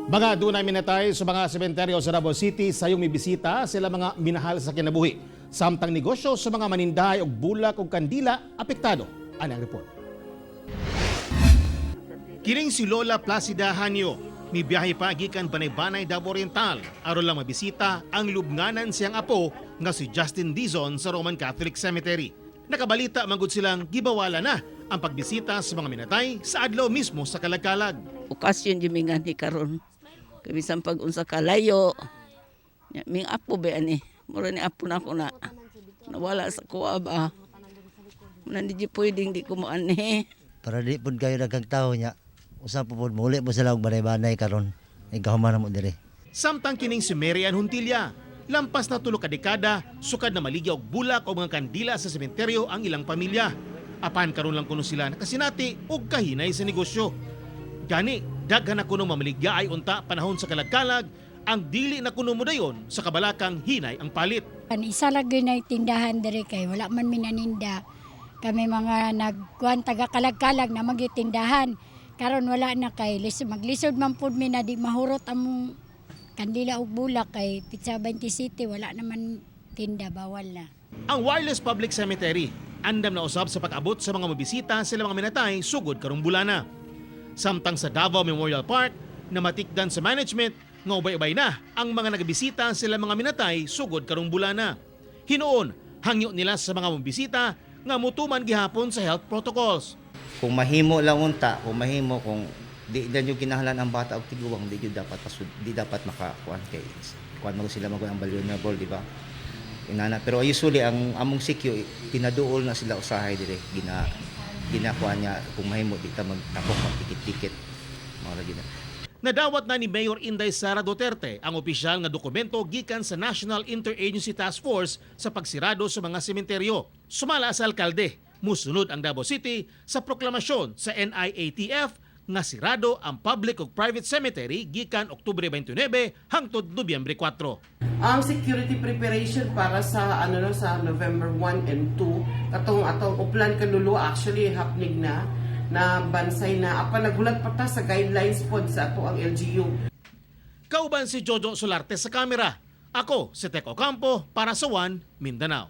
Mga dunay minatay sa mga sementeryo sa Davao City sayong mibisita sila mga minahal sa kinabuhi. Samtang negosyo sa mga manindahay og bulak ug kandila apektado. Ani ang report. Kining si Lola Placida Hanyo, mibiyahe pa gikan Banay-Banay, Davao Oriental aron lang mabisita ang lubnganan siyang apo nga si Justin Dizon sa Roman Catholic Cemetery. Nakabalita manggod silang gibawala na ang pagbisita sa mga minatay sa adlaw mismo sa kalagkalag. Okasyon jud mi nganhi karon. Kay bisan pag unsa kalayo. Nya, ming apo ba ani? Mura ni apo na ako na nawala sa kuha ba. Muna di jud pwedeng di ko mo anhi. Para di pud kayo daghang tao nya. Usa po pud muli po sila og banay-banay karon. Ikahuman na mo diri. Samtang kining si Mary Ann Juntilla, lampas na 3 ka dekada, sukad na maligya og bulak o mga kandila sa sementeryo ang ilang pamilya. Apan karon lang kuno sila nakasinati og kahinay sa negosyo. Gani, daghan na kuno mamaligya ay unta panahon sa kalagkalag ang dili na kuno modayon sa kabalakang hinay ang palit. An isa lang gyud na tindahan diri kay wala man minaninda. Kami mga nagkuan taga kalagkalag na magitindahan. Karon wala na kay maglisod man pud mi na di mahurot among kandila ug bulak kay Pizza 20 City wala naman tinda, bawal na. Ang Wireless Public Cemetery, andam na usab sa pag-abot sa mga mobisita sila mga minatay sugod karong bulana. Samtang sa Davao Memorial Park, namatikdan sa management nga ubay-ubay na ang mga nagbisita sila mga minatay sugod karong bulana. Hinuon, hangyo nila sa mga mobisita nga mutuman gihapon sa health protocols. Kung mahimo lang unta, kung mahimo, kung di na nyo kinahanglan ang bata og tiguang, di jud dapat di dapat makakuan kay kuan mo sila mag ang vulnerable, di ba? Inana, pero usually ang among CQ pinaduol na sila usahay dire, ginakuan niya kung mahimo di ta magtapok, magtikit-tikit mao ra gyud na. Nadawat na ni Mayor Inday Sara Duterte ang opisyal nga dokumento gikan sa National Interagency Task Force sa pagsirado sa mga sementeryo. Sumala sa alkalde, musunod ang Davao City sa proklamasyon sa NIATF nga sirado ang public ug private cemetery gikan Oktubre 29 hangtod Nobyembre 4. Ang security preparation para sa ano no, sa November 1 and 2, katong atong Oplan Kaluluwa, actually happening na na bansay na, apan naghulat pa ta sa guidelines pod sa ato ang LGU. Kauban si Jojo Solarte sa kamera. Ako si Tek Ocampo para sa One Mindanao.